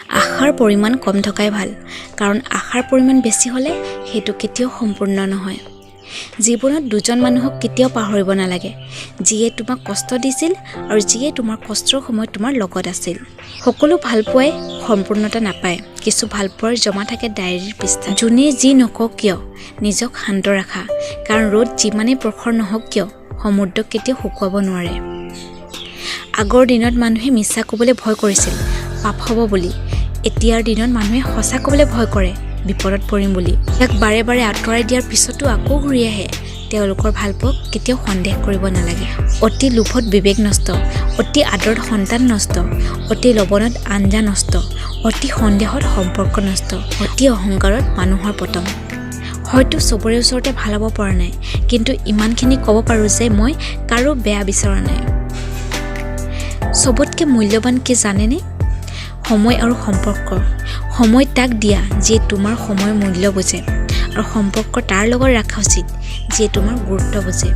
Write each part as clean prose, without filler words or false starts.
আশাৰ পৰিমাণ কম থকাই ভাল, কাৰণ আশাৰ পৰিমাণ বেছি হ'লে সেইটো কেতিয়াও সম্পূৰ্ণ নহয়। জীৱনত দুজন মানুহক কেতিয়াও পাহৰিব নালাগে, যিয়ে তোমাক কষ্ট দিছিল আৰু যিয়ে তোমাৰ কষ্টৰ সময়ত তোমাৰ লগত আছিল। সকলো ভালপোৱাই সম্পূৰ্ণতা নাপায়, কিছু ভালপোৱাৰ জমা থাকে ডায়েৰীৰ পৃষ্ঠাত। যোনে যি নকওক কিয়, নিজক শান্ত ৰাখা, কাৰণ ৰ'দ যিমানেই প্ৰখৰ নহওক কিয়, সমুদ্ৰক কেতিয়াও শুকুৱাব নোৱাৰে। আগৰ দিনত মানুহে মিছা ক'বলৈ ভয় কৰিছিল, পাপ হ'ব বুলি। এতিয়াৰ দিনত মানুহে সঁচা ক'বলৈ ভয় কৰে, বিপদত পৰিম বুলি। ইয়াক বাৰে বাৰে আঁতৰাই দিয়াৰ পিছতো আকৌ ঘূৰি আহে। তেওঁলোকৰ ভালপোৱাক কেতিয়াও সন্দেহ কৰিব নালাগে। অতি লোভত বিবেক নষ্ট, অতি আদৰত সন্তান নষ্ট, অতি লৱণত আঞ্জা নষ্ট, অতি সন্দেহত সম্পৰ্ক নষ্ট, অতি অহংকাৰত মানুহৰ পতন। হয়তো চবৰে ওচৰতে ভাল হ'ব পৰা নাই, কিন্তু ইমানখিনি ক'ব পাৰোঁ যে মই কাৰো বেয়া বিচৰা নাই। চবতকৈ মূল্যৱান কি জানেনে? সময় আৰু সম্পৰ্ক। সময় তাক দিয়া যিয়ে তোমাৰ সময়ৰ মূল্য বুজে, আৰু সম্পৰ্ক তাৰ লগত ৰখা উচিত যিয়ে তোমাৰ গুৰুত্ব বুজে।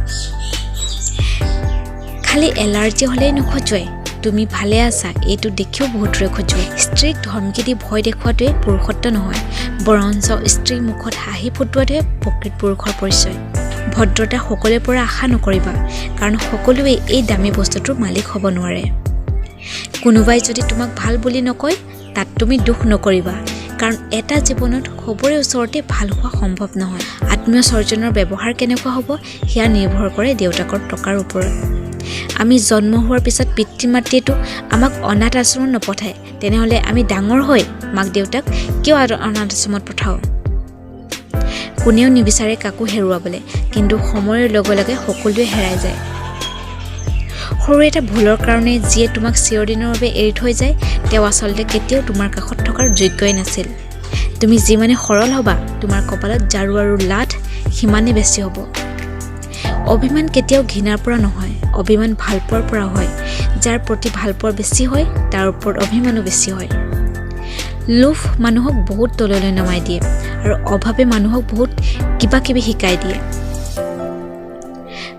খালি এলাৰ্জি হ'লেই নখজুৱাই, তুমি ভালে আছা এইটো দেখিও বহুতৰে খজুৱাই। স্ত্ৰীক ধমকি দি ভয় দেখুওৱাটোৱে পুৰুষত্ব নহয়, বৰঞ্চ স্ত্ৰীৰ মুখত হাঁহি ফুটোৱাটোহে প্ৰকৃত পুৰুষৰ পৰিচয়। ভদ্ৰতা সকলোৰে পৰা আশা নকৰিবা, কাৰণ সকলোৱে এই দামী বস্তুটোৰ মালিক হ'ব নোৱাৰে। কোনোবাই যদি তোমাক ভাল বুলি নকয়, তাত তুমি দুখ নকৰিবা, কাৰণ এটা জীৱনত সবৰে ওচৰতে ভাল হোৱা সম্ভৱ নহয়। আত্মীয় স্বজনৰ ব্যৱহাৰ কেনেকুৱা হ'ব, সেয়া নিৰ্ভৰ কৰে দেউতাকৰ টকাৰ ওপৰত। আমি জন্ম হোৱাৰ পিছত পিতৃ মাতৃয়েতো আমাক অনাথ আশ্ৰমত নপঠায়, তেনেহ'লে আমি ডাঙৰ হৈ মাক দেউতাক কিয় অনাথ আশ্ৰমত পঠাওঁ? কোনেও নিবিচাৰে কাকো হেৰুৱাবলৈ, কিন্তু সময়ৰ লগে লগে সকলোৱে হেৰাই যায়। সৰু এটা ভুলৰ কাৰণে যিয়ে তোমাক চিৰদিনৰ বাবে এৰি থৈ যায়, তেওঁ আচলতে কেতিয়াও তোমাৰ কাষত থকাৰ যোগ্যই নাছিল। তুমি যিমানে সৰল হ'বা, তোমাৰ কপালত ঝাৰু আৰু লাঠ সিমানেই বেছি হ'ব। অভিমান কেতিয়াও ঘৃণাৰ পৰা নহয়, অভিমান ভালপোৱাৰ পৰা হয়। যাৰ প্ৰতি ভালপোৱা বেছি হয়, তাৰ ওপৰত অভিমানো বেছি হয়। লোভ মানুহক বহুত তললৈ নমাই দিয়ে আৰু অভাৱে মানুহক বহুত কিবা কিবি শিকাই দিয়ে।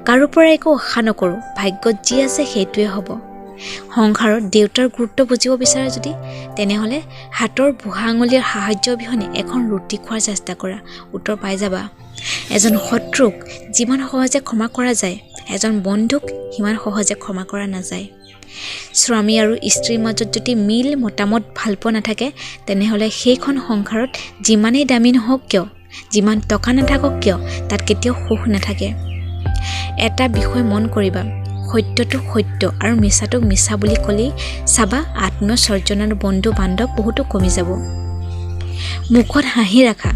কাৰো পৰা একো আশা নকৰোঁ, ভাগ্যত যি আছে সেইটোৱে হ'ব। সংসাৰত দেউতাৰ গুৰুত্ব বুজিব বিচাৰা যদি, তেনেহ'লে হাতৰ বুঢ়া আঙুলিৰ সাহায্য অবিহনে এখন ৰুটি খোৱাৰ চেষ্টা কৰা, উত্তৰ পাই যাবা। এজন শত্ৰুক যিমান সহজে ক্ষমা কৰা যায়, এজন বন্ধুক সিমান সহজে ক্ষমা কৰা নাযায়। স্বামী আৰু স্ত্ৰীৰ মাজত যদি মিল মতামত ভালপোৱা নাথাকে, তেনেহ'লে সেইখন সংসাৰত যিমানেই দামী নহওক কিয়, যিমান টকা নাথাকক কিয়, তাত কেতিয়াও সুখ নাথাকে। এটা বিষয় মন কৰিবা, সত্যটোক সত্য আৰু মিছাটোক মিছা বুলি ক'লেই চাবা আত্মীয় স্বজন আৰু বন্ধু বান্ধৱ বহুতো কমি যাব। মুখত হাঁহি ৰাখা।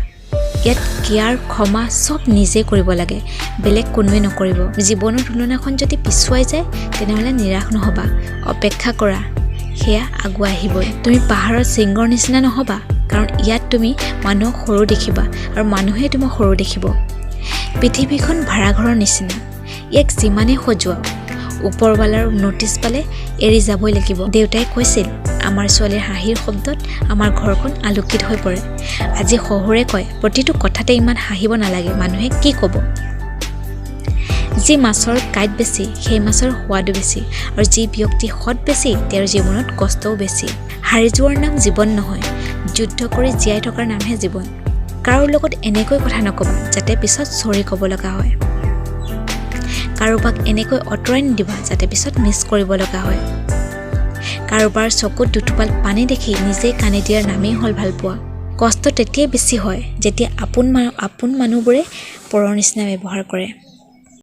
ইয়াত কেয়াৰ, ক্ষমা চব নিজে কৰিব লাগে, বেলেগ কোনোৱে নকৰিব। জীৱনৰ তুলনাখন যদি পিছুৱাই যায়, তেনেহ'লে নিৰাশ নহ'বা, অপেক্ষা কৰা, সেয়া আগুৱাই আহিবই। তুমি পাহাৰৰ শৃংগৰ নিচিনা নহ'বা, কাৰণ ইয়াত তুমি মানুহক সৰু দেখিবা আৰু মানুহে তোমাক সৰু দেখিব। পৃথিৱীখন ভাড়াঘৰৰ নিচিনা, ইয়াক যিমানেই সজোৱা, ওপৰৱালাৰ ন'টিছ পালে এৰি যাবই লাগিব। দেউতাই কৈছিল, আমাৰ ছোৱালীৰ হাঁহিৰ শব্দত আমাৰ ঘৰখন আলোকিত হৈ পৰে। আজি শহুৰে কয়, প্ৰতিটো কথাতে ইমান হাঁহিব নালাগে, মানুহে কি ক'ব? যি মাছৰ কাঁইট বেছি, সেই মাছৰ সোৱাদো বেছি, আৰু যি ব্যক্তি সৎ বেছি, তেওঁৰ জীৱনত কষ্টও বেছি। হাৰি যোৱাৰ নাম জীৱন নহয়, যুদ্ধ কৰি জীয়াই থকাৰ নামহে জীৱন। কাৰো লগত এনেকৈ কথা নক'বা যাতে পিছত চৰি ক'ব লগা হয়। কাৰোবাক এনেকৈ আঁতৰাই নিদিবা যাতে পিছত মিছ কৰিব লগা হয়। কাৰোবাৰ চকুত দুটোপাল পানী দেখি নিজেই কান্দি দিয়াৰ নামেই হ'ল ভালপোৱা। কষ্ট তেতিয়াই বেছি হয় যেতিয়া আপোন মানুহবোৰে পৰৰ নিচিনা ব্যৱহাৰ কৰে।